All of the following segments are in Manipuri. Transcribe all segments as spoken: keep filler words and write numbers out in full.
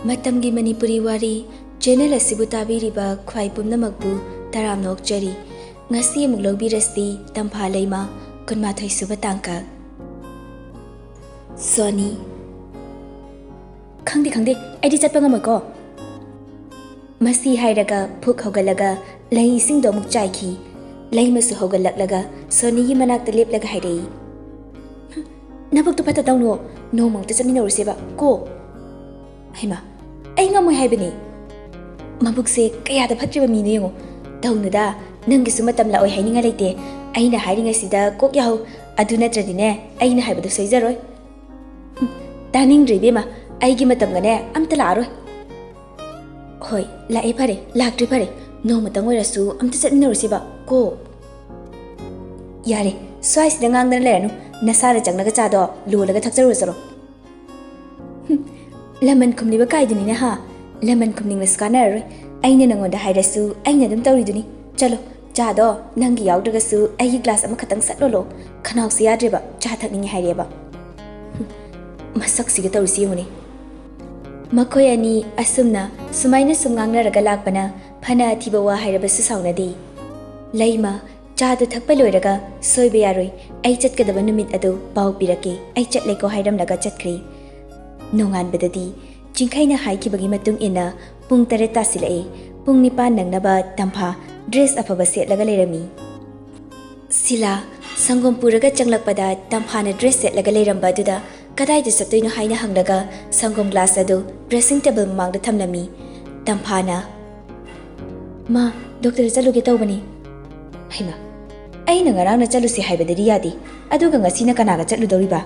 ꯃꯇꯝꯒꯤ ꯃꯅꯤꯄꯨꯔꯤ ꯋꯥꯔꯤ ꯆꯦꯅꯦꯜ ꯑꯁꯤꯕꯨ ꯇꯥꯕꯤꯔꯤꯕ ꯈ꯭ꯋꯥꯏ ꯄꯨꯝꯅꯃꯛꯄꯨ ꯇꯔꯥꯝꯅ ꯑꯣꯛꯆꯔꯤ꯫ ꯉꯁꯤ ꯑꯃꯨꯛ ꯂꯧꯕꯤꯔꯁꯤ ꯇꯝꯐꯥ ꯂꯩꯃ, ꯀꯨꯟꯃꯥꯊꯣꯏ ꯁꯨꯕ ꯇꯥꯡꯀꯛ꯫ ꯁꯣꯅꯤ꯫ "ꯈꯪꯗꯦ, ꯈꯪꯗꯦ, ꯑꯩꯗꯤ ꯆꯠꯄ ꯉꯝꯃꯣꯏꯀꯣ꯫" ꯃꯁꯤ ꯍꯥꯏꯔꯒ ꯐꯨꯛ ꯍꯧꯒꯠꯂꯒ ꯂꯩ ꯏꯁꯤꯡꯗꯣ ꯑꯃꯨꯛ ꯆꯥꯏꯈꯤ꯫ ꯂꯩꯃꯁꯨ ꯍꯧꯒꯠꯂꯛꯂꯒ ꯁꯣꯅꯤꯒꯤ ꯃꯅꯥꯛꯇ ꯂꯦꯞꯂꯒ ꯍꯥꯏꯔꯛꯏ, "ꯅꯕꯨꯛꯇꯨ ꯐꯠꯇ ꯇꯧꯅꯨ, ꯅꯣꯡꯃ ꯑꯃꯨꯛꯇ ꯆꯠꯃꯤꯟꯅꯧꯔꯁꯦꯕ ꯀꯣ꯫" ꯍꯩꯃꯥ, ꯑꯩ ꯉꯝꯃꯣꯏ ꯍꯥꯏꯕꯅꯤ꯫ ꯃꯕꯨꯛꯁꯦ ꯀꯌꯥꯗ ꯐꯠꯇ꯭ꯔꯤꯕ ꯃꯤꯅꯣ ꯌꯦꯡꯉꯨ꯫ ꯇꯧꯅꯨꯗ, ꯅꯪꯒꯤꯁꯨ ꯃꯇꯝ ꯂꯥꯛꯑꯣꯏ ꯍꯥꯏꯅꯤꯡꯉꯥꯏ ꯂꯩꯇꯦ꯫ ꯑꯩꯅ ꯍꯥꯏꯔꯤꯉꯩꯁꯤꯗ ꯀꯣꯛ ꯌꯥꯍꯧ, ꯑꯗꯨ ꯅꯠꯇ꯭ꯔꯗꯤꯅꯦ ꯑꯩꯅ ꯍꯥꯏꯕꯗꯣ ꯁꯣꯏꯖꯔꯣꯏ꯫ ꯍꯨꯝ, ꯇꯥꯅꯤꯡꯗ꯭ꯔꯦ ꯏꯕꯦꯝꯃ, ꯑꯩꯒꯤ ꯃꯇꯝꯒꯅꯦ ꯑꯝꯇ ꯂꯥꯛꯑꯔꯣꯏ꯫ ꯍꯣꯏ, ꯂꯥꯛꯑꯦ ꯐꯔꯦ, ꯂꯥꯛꯇ꯭ꯔꯦ ꯐꯔꯦ, ꯅꯣꯡꯃꯇꯪ ꯑꯣꯏꯔꯁꯨ ꯑꯝꯇ ꯆꯠꯃꯤꯟꯅꯔꯨꯁꯤꯕ ꯀꯣ꯫ ꯌꯥꯔꯦ, ꯁ꯭ꯋꯥꯏꯁꯤꯗ ꯉꯥꯡꯗꯅ ꯂꯩꯔꯅꯨ, ꯅꯁꯥꯅ ꯆꯪꯂꯒ ꯆꯥꯗꯣ ꯂꯣꯜꯂꯒ ꯊꯛꯆꯔꯨꯔꯣ ꯆꯠꯂꯣ꯫ ꯍꯨꯝ, ꯂꯃꯟ ꯈꯨꯝꯂꯤꯕ ꯀꯥꯏꯗꯨꯅꯤꯅꯦ ꯍꯥ? ꯂꯃꯟ ꯈꯨꯝꯅꯤꯡꯂꯁꯨ ꯀꯥꯟꯅꯔꯔꯣꯏ꯫ ꯑꯩꯅ ꯅꯉꯣꯟꯗ ꯍꯥꯏꯔꯁꯨ ꯑꯩꯅ ꯑꯗꯨꯝ ꯇꯧꯔꯤꯗꯨꯅꯤ꯫ ꯆꯠꯂꯣ, ꯆꯥꯗꯣ ꯅꯪꯒꯤ ꯌꯥꯎꯗ꯭ꯔꯒꯁꯨ ꯑꯩꯒꯤ ꯒ꯭ꯂꯥꯁ ꯑꯃꯈꯛꯇꯪ ꯁꯠ ꯂꯣꯜꯂꯣ꯫ ꯈꯅꯥꯎꯁꯦ ꯌꯥꯗ꯭ꯔꯦꯕ, ꯆꯥ ꯊꯛꯅꯤꯡꯉꯦ ꯍꯥꯏꯔꯛꯑꯦꯕ꯫ ꯍꯨꯝ, ꯃꯁꯛꯁꯤꯒ ꯇꯧꯔꯤꯁꯤ ꯌꯦꯡꯉꯨꯅꯦ꯫ ꯃꯈꯣꯏ ꯑꯅꯤ ꯑꯁꯨꯝꯅ ꯁꯨꯃꯥꯏꯅ ꯁꯨꯝ ꯉꯥꯡꯅꯔꯒ ꯂꯥꯛꯄꯅ ꯐꯅ ꯑꯊꯤꯕ ꯋꯥ ꯍꯥꯏꯔꯕꯁꯨ ꯁꯥꯎꯅꯗꯦ꯫ ꯂꯩꯃ, ꯆꯥꯗꯨ ꯊꯛꯄ ꯂꯣꯏꯔꯒ, "ꯁꯣꯏꯕ ꯌꯥꯔꯣꯏ, ꯑꯩ ꯆꯠꯀꯗꯕ ꯅꯨꯃꯤꯠ ꯑꯗꯨ ꯄꯥꯎ ꯄꯤꯔꯛꯀꯦ, ꯑꯩ ꯆꯠꯂꯦꯀꯣ" ꯍꯥꯏꯔꯝꯂꯒ ꯆꯠꯈ꯭ꯔꯦ꯫ ꯅꯣꯡꯉꯥꯟꯕꯗꯗꯤ ꯆꯤꯡꯈꯩꯅ ꯍꯥꯏꯈꯤꯕꯒꯤ ꯃꯇꯨꯡ ꯏꯟꯅ ꯄꯨꯡ ꯇꯔꯦꯠ ꯇꯥꯁꯤꯜꯂꯛꯑꯦ꯫ ꯄꯨꯡ ꯅꯤꯄꯥꯟ ꯅꯪꯅꯕ ꯇꯝꯐꯥ ꯗ꯭ꯔꯦꯁ ꯑꯐꯕ ꯁꯦꯠꯂꯒ ꯂꯩꯔꯝꯃꯤ꯫ ꯁꯤꯂꯥ ꯁꯪꯒꯣꯝ ꯄꯨꯔꯒ ꯆꯪꯂꯛꯄꯗ ꯇꯝꯐꯥꯅ ꯗ꯭ꯔꯦꯁ ꯁꯦꯠꯂꯒ ꯂꯩꯔꯝꯕ ꯑꯗꯨꯗ ꯀꯗꯥꯏꯗ ꯆꯠꯇꯣꯏꯅꯣ ꯍꯥꯏꯅ ꯍꯪꯂꯒ ꯁꯪꯒꯣꯝ ꯒ꯭ꯂꯥꯁ ꯑꯗꯨ ꯗ꯭ꯔꯦꯁꯤꯡ ꯇꯦꯕꯜ ꯃꯃꯥꯡꯗ ꯊꯝꯂꯝꯃꯤ꯫ ꯇꯝꯐꯥꯅ, "ꯃꯥ, ꯗꯣꯛꯇꯔꯗ ꯆꯠꯂꯨꯒꯦ ꯇꯧꯕꯅꯤ꯫" "ꯍꯩꯃꯥ, ꯑꯩꯅ ꯉꯔꯥꯡꯅ ꯆꯠꯂꯨꯁꯤ ꯍꯥꯏꯕꯗꯗꯤ ꯌꯥꯗꯦ, ꯑꯗꯨꯒ ꯉꯁꯤꯅ ꯀꯅꯥꯒ ꯆꯠꯂꯨꯗꯧꯔꯤꯕ?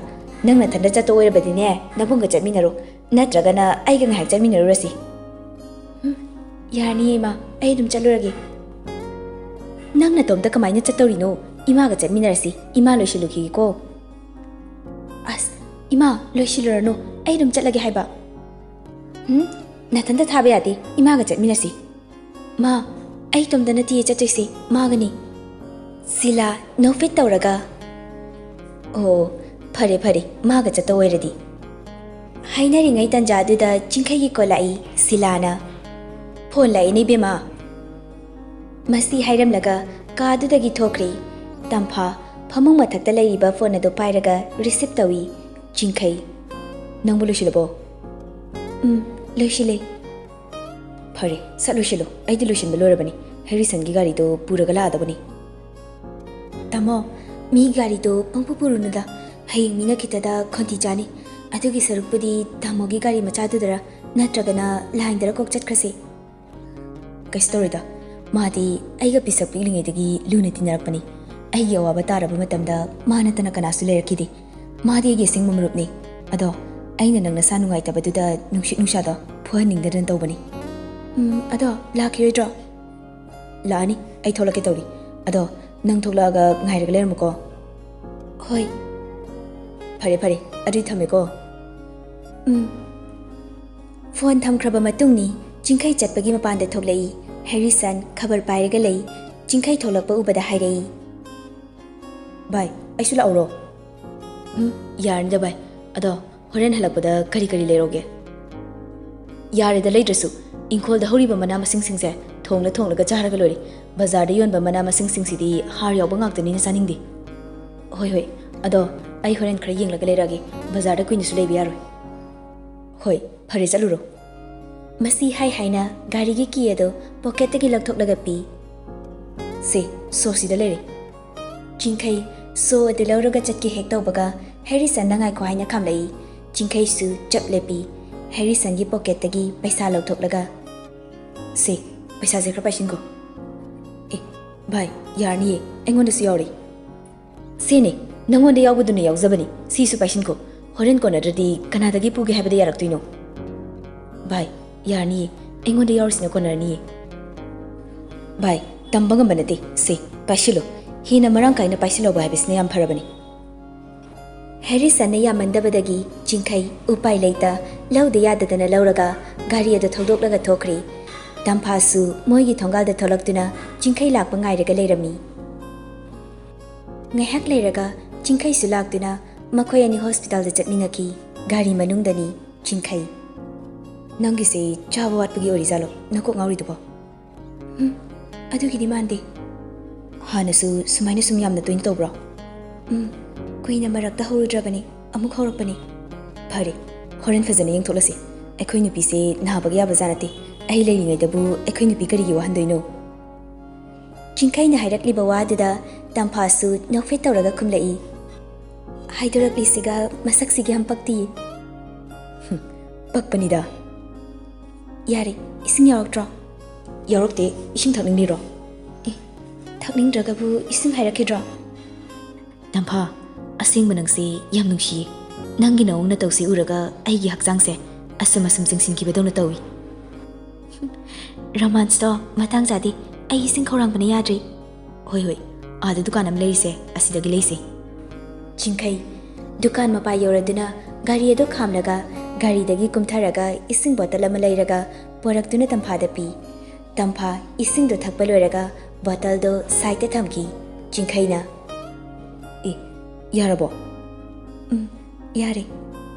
ꯅꯪ ꯅꯊꯟꯗ ꯆꯠꯇꯣ ꯑꯣꯏꯔꯕꯗꯤꯅꯦ, ꯅꯕꯨꯡꯒ ꯆꯠꯃꯤꯟꯅꯔꯣ, ꯅꯠꯇ꯭ꯔꯒꯅ ꯑꯩꯒ ꯉꯥꯏꯍꯥꯛ ꯆꯠꯃꯤꯟꯅꯔꯨꯔꯁꯤ꯫" "ꯍꯨꯝ, ꯌꯥꯔꯅꯤꯌꯦ ꯏꯃꯥ, ꯑꯩ ꯑꯗꯨꯝ ꯆꯠꯂꯨꯔꯒꯦ꯫" "ꯅꯪ ꯅꯇꯣꯝꯇ ꯀꯃꯥꯏꯅ ꯆꯠꯇꯧꯔꯤꯅꯣ? ꯏꯃꯥꯒ ꯆꯠꯃꯤꯟꯅꯔꯁꯤ, ꯏꯃꯥ ꯂꯣꯏꯁꯤꯜꯂꯨꯈꯤꯒꯦꯀꯣ꯫" "ꯑꯁ, ꯏꯃꯥ, ꯂꯣꯏꯁꯤꯜꯂꯨꯔꯅꯨ, ꯑꯩ ꯑꯗꯨꯝ ꯆꯠꯂꯒꯦ ꯍꯥꯏꯕ꯫" "ꯍꯨꯝ, ꯅꯊꯟꯇ ꯊꯥꯕ ꯌꯥꯗꯦ, ꯏꯃꯥꯒ ꯆꯠꯃꯤꯟꯅꯁꯤ꯫" "ꯃꯥ, ꯑꯩ ꯏꯇꯣꯝꯇ ꯅꯠꯇꯤꯌꯦ ꯆꯠꯇꯣꯏꯁꯦ, ꯃꯥꯒꯅꯤ꯫" ꯁꯤꯂꯥ ꯅꯣꯛꯐꯦꯠ ꯇꯧꯔꯒ, "ꯑꯣ, ꯐꯔꯦ ꯐꯔꯦ, ꯃꯥꯒ ꯆꯠꯇꯧ ꯑꯣꯏꯔꯗꯤ꯫" ꯍꯥꯏꯅꯔꯤꯉꯩ ꯇꯟꯖꯥꯗꯨꯗ ꯆꯤꯡꯈꯩꯒꯤ ꯀꯣꯜ ꯂꯥꯛꯏ ꯁꯤꯂꯥꯅ꯫ "ꯐꯣꯟ ꯂꯥꯛꯏꯅꯦ ꯏꯕꯦꯝꯃ"꯫ ꯃꯁꯤ ꯍꯥꯏꯔꯝꯂꯒ ꯀꯥꯗꯨꯗꯒꯤ ꯊꯣꯛꯈ꯭ꯔꯦ꯫ ꯇꯝꯐꯥ ꯐꯃꯨꯡ ꯃꯊꯛꯇ ꯂꯩꯔꯤꯕ ꯐꯣꯟ ꯑꯗꯨ ꯄꯥꯏꯔꯒ ꯔꯤꯁꯤꯞ ꯇꯧꯏ꯫ ꯆꯤꯡꯈꯩ, "ꯅꯪꯕꯨ ꯂꯣꯏꯁꯤꯜꯂꯕꯣ?" "ꯎꯝ, ꯂꯣꯏꯁꯤꯜꯂꯦ"꯫ "ꯐꯔꯦ, ꯁꯠ ꯂꯣꯏꯁꯤꯜꯂꯨ, ꯑꯩꯗꯤ ꯂꯣꯏꯁꯤꯟꯕ ꯂꯣꯏꯔꯕꯅꯤ꯫ ꯍꯦꯔꯤꯁꯟꯒꯤ ꯒꯥꯔꯤꯗꯣ ꯄꯨꯔꯒ ꯂꯥꯛꯑꯗꯕꯅꯤ"꯫ "ꯇꯥꯃꯣ, ꯃꯤ ꯒꯥꯔꯤꯗꯣ ꯄꯪꯄꯨ ꯄꯨꯔꯨꯅꯨꯗ, ꯍꯌꯦꯡ ꯃꯤꯅ ꯈꯤꯇꯗ ꯈꯣꯟꯊꯤ ꯆꯥꯅꯤ꯫ ꯑꯗꯨꯒꯤ ꯁꯔꯨꯛꯄꯨꯗꯤ ꯇꯥꯃꯣꯒꯤ ꯒꯥꯔꯤ ꯃꯆꯥꯗꯨꯗꯔ ꯅꯠꯇ꯭ꯔꯒꯅ ꯂꯥꯏꯟꯗꯔ ꯀꯣꯛ ꯆꯠꯈ꯭ꯔꯁꯤ"꯫ "ꯀꯩꯁꯨ ꯇꯧꯔꯣꯏꯗ, ꯃꯥꯗꯤ ꯑꯩꯒ ꯄꯤꯁꯛ ꯄꯤꯛꯂꯤꯉꯩꯗꯒꯤ ꯂꯨꯅ ꯇꯤꯟꯅꯔꯛꯄꯅꯤ꯫ ꯑꯩꯒꯤ ꯑꯋꯥꯕ ꯇꯥꯔꯕ ꯃꯇꯝꯗ ꯃꯥ ꯅꯠꯇꯅ ꯀꯅꯥꯁꯨ ꯂꯩꯔꯛꯈꯤꯗꯦ꯫ ꯃꯥꯗꯤ ꯑꯩꯒꯤ ꯑꯁꯦꯡꯕ ꯃꯔꯨꯞꯅꯤ꯫ ꯑꯗꯣ ꯑꯩꯅ ꯅꯪ ꯅꯁꯥ ꯅꯨꯡꯉꯥꯏꯇꯕꯗꯨꯗ ꯅꯨꯡꯁꯤꯠ ꯅꯨꯡꯁꯥꯗꯣ ꯐꯨꯍꯟꯅꯤꯡꯗꯗꯅ ꯇꯧꯕꯅꯤ"꯫ "ꯎꯝ, ꯑꯗꯣ ꯂꯥꯛꯈꯤꯔꯣꯏꯗ꯭ꯔꯣ?" "ꯂꯥꯛꯑꯅꯤ, ꯑꯩ ꯊꯣꯛꯂꯛꯀꯦ ꯇꯧꯔꯤ꯫ ꯑꯗꯣ ꯅꯪ ꯊꯣꯛꯂꯛꯑꯒ ꯉꯥꯏꯔꯒ ꯂꯩꯔꯝꯃꯨꯀꯣ"꯫ "ꯍꯣꯏ"꯫ "ꯐꯔꯦ ꯐꯔꯦ, ꯑꯗꯨꯗꯤ ꯊꯝꯃꯦꯀꯣ"꯫ "ꯎꯝ"꯫ ꯐꯣꯟ ꯊꯝꯈ꯭ꯔꯕ ꯃꯇꯨꯡꯅꯤ ꯆꯤꯡꯈꯩ ꯆꯠꯄꯒꯤ ꯃꯄꯥꯟꯗ ꯊꯣꯛꯂꯛꯏ꯫ ꯍꯦꯔꯤꯁꯟ ꯈꯕꯔ ꯄꯥꯏꯔꯒ ꯂꯩ꯫ ꯆꯤꯡꯈꯩ ꯊꯣꯛꯂꯛꯄ ꯎꯕꯗ ꯍꯥꯏꯔꯛꯏ, "ꯚꯥꯏ, ꯑꯩꯁꯨ ꯂꯥꯛꯎꯔꯣ?" "ꯎꯝ, ꯌꯥꯔꯅꯤꯗ ꯚꯥꯏ꯫ ꯑꯗꯣ ꯍꯣꯔꯦꯟ ꯍꯜꯂꯛꯄꯗ ꯀꯔꯤ ꯀꯔꯤ ꯂꯩꯔꯛꯎꯒꯦ?" "ꯌꯥꯔꯦꯗ ꯂꯩꯗ꯭ꯔꯁꯨ, ꯏꯪꯈꯣꯜꯗ ꯍꯧꯔꯤꯕ ꯃꯅꯥ ꯃꯁꯤꯡꯁꯤꯡꯁꯦ ꯊꯣꯡꯂ ꯊꯣꯡꯂꯒ ꯆꯥꯔꯒ ꯂꯣꯏꯔꯦ꯫ ꯕꯖꯥꯔꯗ ꯌꯣꯟꯕ ꯃꯅꯥ ꯃꯁꯤꯡꯁꯤꯡꯁꯤꯗꯤ ꯍꯥꯔ ꯌꯥꯎꯕ ꯉꯥꯛꯇꯅꯤꯅ ꯆꯥꯅꯤꯡꯗꯦ"꯫ "ꯍꯣꯏ ꯍꯣꯏ, ꯑꯗꯣ ꯑꯩ ꯍꯣꯔꯦꯟ ꯈꯔ ꯌꯦꯡꯂꯒ ꯂꯩꯔꯛꯑꯒꯦ꯫ ꯕꯖꯥꯔꯗ ꯀꯨꯏꯅꯁꯨ ꯂꯩꯕ ꯌꯥꯔꯣꯏ"꯫ "ꯍꯣꯏ, ꯐꯔꯦ, ꯆꯠꯂꯨꯔꯣ"꯫ ꯃꯁꯤ ꯍꯥꯏ ꯍꯥꯏꯅ ꯒꯥꯔꯤꯒꯤ ꯀꯤ ꯑꯗꯨ ꯄꯣꯀꯦꯠꯇꯒꯤ ꯂꯧꯊꯣꯛꯂꯒ ꯄꯤ꯫ "ꯁꯦ, ꯁꯣꯁꯤꯗ ꯂꯩꯔꯦ"꯫ ꯆꯤꯡꯈꯩ ꯁꯣ ꯑꯗꯨ ꯂꯧꯔꯒ ꯆꯠꯀꯦ ꯍꯦꯛ ꯇꯧꯕꯒ ꯍꯦꯔꯤꯁꯟꯅ "ꯉꯥꯏꯈꯣ" ꯍꯥꯏꯅ ꯈꯥꯝꯂꯛꯏ꯫ ꯆꯤꯡꯈꯩꯁꯨ ꯆꯞ ꯂꯦꯞꯄꯤ꯫ ꯍꯦꯔꯤꯁꯟꯒꯤ ꯄꯣꯀꯦꯠꯇꯒꯤ ꯄꯩꯁꯥ ꯂꯧꯊꯣꯛꯂꯒ, "ꯁꯦ, ꯄꯩꯁꯥꯁꯦ ꯈꯔ ꯄꯥꯏꯁꯤꯟꯈꯣ"꯫ "ꯑꯦ, ꯚꯥꯏ, ꯌꯥꯔꯅꯤꯌꯦ, ꯑꯩꯉꯣꯟꯗꯁꯨ ꯌꯥꯎꯔꯤ"꯫ "ꯁꯤꯅꯤ, ꯅꯪꯉꯣꯟꯗ ꯌꯥꯎꯕꯗꯨꯅ ꯌꯥꯎꯖꯕꯅꯤ, ꯁꯤꯁꯨ ꯄꯥꯏꯁꯤꯟꯈꯣ꯫ ꯍꯣꯔꯦꯟ ꯀꯣꯟꯅꯗ꯭ꯔꯗꯤ ꯀꯅꯥꯗꯒꯤ ꯄꯨꯒꯦ ꯍꯥꯏꯕꯗ ꯌꯥꯔꯛꯇꯣꯏꯅꯣ?" "ꯚꯥꯏ, ꯌꯥꯔꯅꯤꯌꯦ, ꯑꯩꯉꯣꯟꯗ ꯌꯥꯎꯔꯤꯁꯤꯅ ꯀꯣꯟꯅꯔꯅꯤꯌꯦ"꯫ "ꯚꯥꯏ, ꯇꯝꯕ ꯉꯝꯕ ꯅꯠꯇꯦ, ꯁꯦ, ꯄꯥꯏꯁꯤꯜꯂꯨ꯫ ꯍꯦꯟꯅ ꯃꯔꯥꯡ ꯀꯥꯏꯅ ꯄꯥꯏꯁꯤꯜꯍꯧꯕ ꯍꯥꯏꯕꯁꯤꯅ ꯌꯥꯝ ꯐꯔꯕꯅꯤ"꯫ ꯍꯦꯔꯤꯁꯟꯅ ꯌꯥꯝꯃꯟꯗꯕꯗꯒꯤ ꯆꯤꯡꯈꯩ ꯎꯄꯥꯏ ꯂꯩꯇ ꯂꯧꯗ ꯌꯥꯗꯗꯅ ꯂꯧꯔꯒ ꯒꯥꯔꯤ ꯑꯗꯨ ꯊꯧꯗꯣꯛꯂꯒ ꯊꯣꯛꯈ꯭ꯔꯦ꯫ ꯇꯝꯐꯥꯁꯨ ꯃꯣꯏꯒꯤ ꯊꯣꯡꯒꯥꯜꯗ ꯊꯣꯛꯂꯛꯇꯨꯅ ꯆꯤꯡꯈꯩ ꯂꯥꯛꯄ ꯉꯥꯏꯔꯒ ꯂꯩꯔꯝꯃꯤ꯫ ꯉꯥꯏꯍꯥꯛ ꯂꯩꯔꯒ ꯆꯤꯡꯈꯩꯁꯨ ꯂꯥꯛꯇꯨꯅ ꯃꯈꯣꯏ ꯑꯅꯤ ꯍꯣꯁꯄꯤꯇꯥꯜꯗ ꯆꯠꯃꯤꯟꯅꯈꯤ꯫ ꯒꯥꯔꯤ ꯃꯅꯨꯡꯗꯅꯤ ꯆꯤꯡꯈꯩ꯫ "ꯅꯪꯒꯤꯁꯦ ꯆꯥꯕ ꯋꯥꯠꯄꯒꯤ ꯑꯣꯏꯔꯤꯖꯥꯠꯂꯣ ꯅꯀꯣꯛ ꯉꯥꯎꯔꯤꯗꯨꯕꯣ?" "ꯎꯝ, ꯑꯗꯨꯒꯤꯗꯤ ꯃꯥꯟꯗꯦ꯫ ꯍꯥꯟꯅꯁꯨ ꯁꯨꯃꯥꯏꯅ ꯁꯨꯝ ꯌꯥꯝꯅ ꯇꯣꯏꯅ ꯇꯧꯕ꯭ꯔꯣ?" "ꯎꯝ, ꯀꯨꯏꯅ ꯃꯔꯛꯇ ꯍꯧꯔꯨꯗ꯭ꯔꯕꯅꯤ, ꯑꯃꯨꯛ ꯍꯧꯔꯛꯄꯅꯤ꯫" "ꯐꯔꯦ, ꯍꯣꯔꯦꯟ ꯐꯖꯅ ꯌꯦꯡꯊꯣꯛꯂꯁꯤ꯫ ꯑꯩꯈꯣꯏ ꯅꯨꯄꯤꯁꯦ ꯅꯥꯕꯒ ꯌꯥꯕ ꯖꯥꯠ ꯅꯠꯇꯦ꯫ ꯑꯩ ꯂꯩꯔꯤꯉꯩꯗꯕꯨ ꯑꯩꯈꯣꯏ ꯅꯨꯄꯤ ꯀꯔꯤꯒꯤ ꯋꯥꯍꯟꯗꯣꯏꯅꯣ?" ꯆꯤꯡꯈꯩꯅ ꯍꯥꯏꯔꯛꯂꯤꯕ ꯋꯥꯗꯨꯗ ꯇꯝꯐꯥꯁꯨ ꯅꯣꯛꯐꯦꯠ ꯇꯧꯔꯒ ꯈꯨꯝꯂꯛꯏ꯫ "ꯍꯥꯏꯗꯣꯔꯛꯂꯤꯁꯤꯒ ꯃꯁꯛꯁꯤꯒ ꯌꯥꯝ ꯄꯛꯇꯤꯌꯦ꯫" "ꯍꯨꯝ, ꯄꯛꯄꯅꯤꯗ꯫" "ꯌꯥꯔꯦ, ꯏꯁꯤꯡ ꯌꯥꯎꯔꯛꯇ꯭ꯔꯣ?" "ꯌꯥꯎꯔꯛꯇꯦ, ꯏꯁꯤꯡ ꯊꯛꯅꯤꯡꯂꯤꯔꯣ?" "ꯑꯦ, ꯊꯛꯅꯤꯡꯗ꯭ꯔꯒꯕꯨ ꯏꯁꯤꯡ ꯍꯥꯏꯔꯛꯈꯤꯗ꯭ꯔꯣ?" "ꯇꯝꯐꯥ, ꯑꯁꯦꯡꯕ ꯅꯪꯁꯦ ꯌꯥꯝ ꯅꯨꯡꯁꯤꯌꯦ꯫ ꯅꯪꯒꯤ ꯅꯑꯣꯡ ꯅꯇꯧꯁꯤ ꯎꯔꯒ ꯑꯩꯒꯤ ꯍꯛꯆꯥꯡꯁꯦ ꯑꯁꯨꯝ ꯑꯁꯨꯝ ꯆꯤꯡꯁꯤꯟꯈꯤꯕꯗꯧꯅ ꯇꯧꯏ꯫" "ꯔꯣꯃꯥꯟꯁꯇꯣ ꯃꯇꯥꯡ ꯆꯥꯗꯦ꯫ ꯑꯩ ꯏꯁꯤꯡ ꯈꯧꯔꯥꯡꯕꯅ ꯌꯥꯗ꯭ꯔꯦ꯫" "ꯍꯣꯏ, ꯍꯣꯏ, ꯑꯥꯗ ꯗꯨꯀꯥꯟ ꯑꯃ ꯂꯩꯔꯤꯁꯦ, ꯑꯁꯤꯗꯒꯤ ꯂꯩꯁꯦ꯫" ꯆꯤꯡꯈꯩ ꯗꯨꯀꯥꯟ ꯃꯄꯥ ꯌꯧꯔꯗꯨꯅ ꯒꯥꯔꯤ ꯑꯗꯨ ꯈꯥꯝꯂꯒ ꯒꯥꯔꯤꯗꯒꯤ ꯀꯨꯝꯊꯔꯒ ꯏꯁꯤꯡ ꯕꯣꯇꯜ ꯑꯃ ꯂꯩꯔꯒ ꯄꯣꯔꯛꯇꯨꯅ ꯇꯝꯐꯥꯗ ꯄꯤ꯫ ꯇꯝꯐꯥ ꯏꯁꯤꯡꯗꯣ ꯊꯛꯄ ꯂꯣꯏꯔꯒ ꯕꯣꯇꯜꯗꯣ ꯁꯥꯏꯠꯇ ꯊꯝꯈꯤ꯫ ꯆꯤꯡꯈꯩꯅ, "ꯑꯦ, ꯌꯥꯔꯕꯣ?" "ꯎꯝ, ꯌꯥꯔꯦ꯫"